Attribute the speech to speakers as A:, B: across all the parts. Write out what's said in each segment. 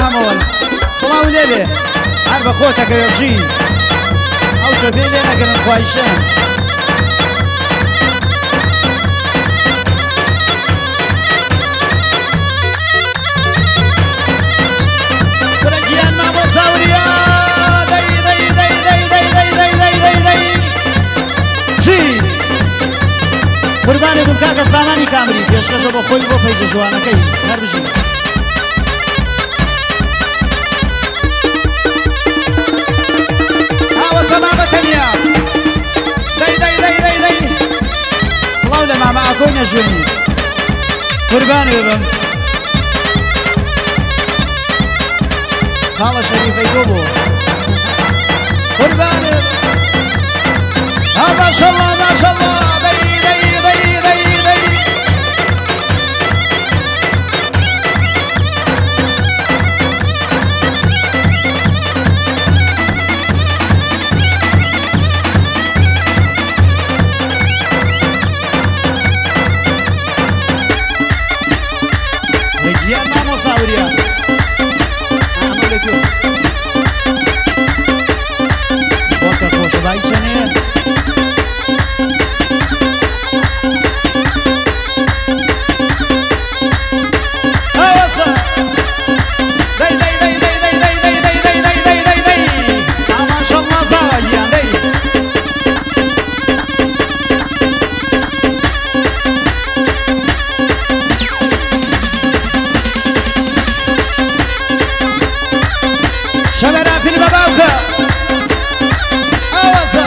A: مامەوەن سڵاو لێبێ هەر بە خۆتەکەوێ بژی ئەو شەپێ لێ نەگرن خوایشە گیان مامۆ زاوریا دەی دەی دەی دەی دەی دەی دەی دەی دەی دەی ژی قوربانی بووم کاکە سامانی کامری پێشکەشە بۆ خۆی بۆ پەیجە جوانەکەی هەر بژی. ئاوەسە مامە تەنیا دەی دەی دەی دەی دەی سڵاو لە مامە ئاکۆی نەژوێنی قوربانی بم خاڵە شەریفەی بۆ بۆ قوربانی ها ماشەڵڵا ماشەڵڵا دەی دەی دەی دەی دەی لە گیان مامۆستا وریا ئەمە لەکوێ خۆکە خۆشە بای چەنێ ئاوەسە دەی دەی دەی دەی دەی دەی دەی دەی دەی دەی دەی دەی دەی ئاماشەڵڵا زاوا گیان دەی شەمەران فیلمە باوکە ئاوەسە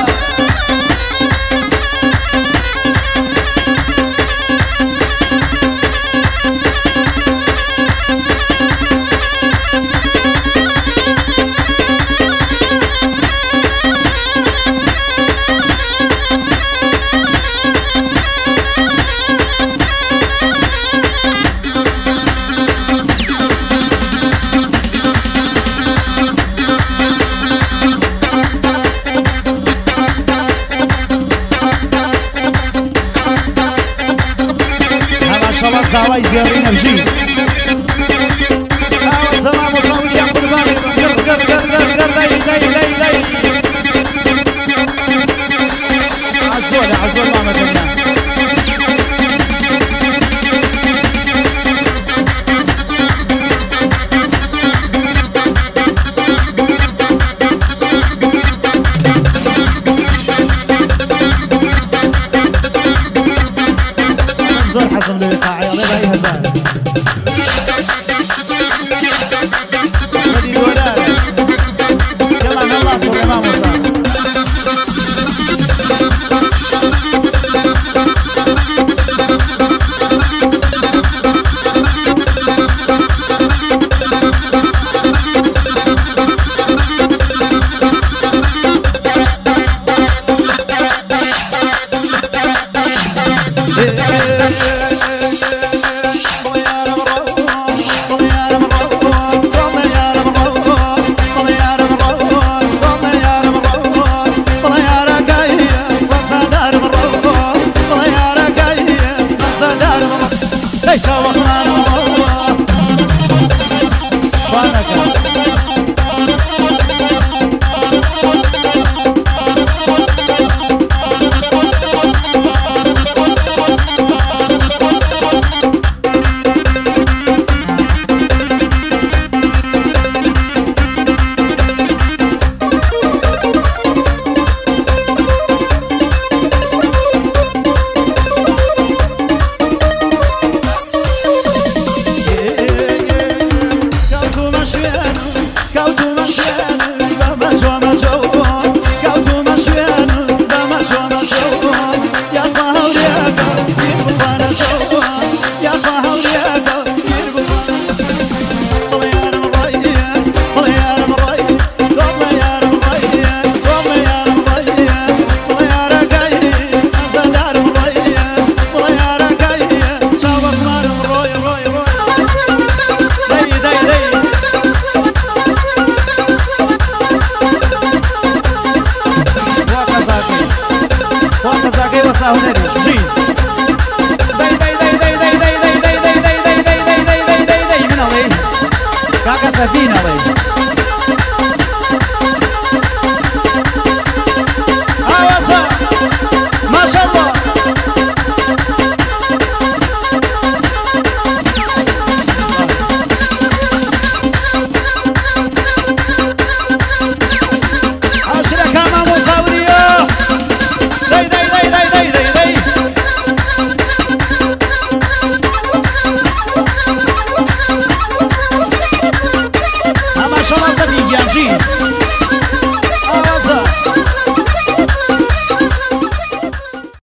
A: کاکە سەفین ئەڵێ.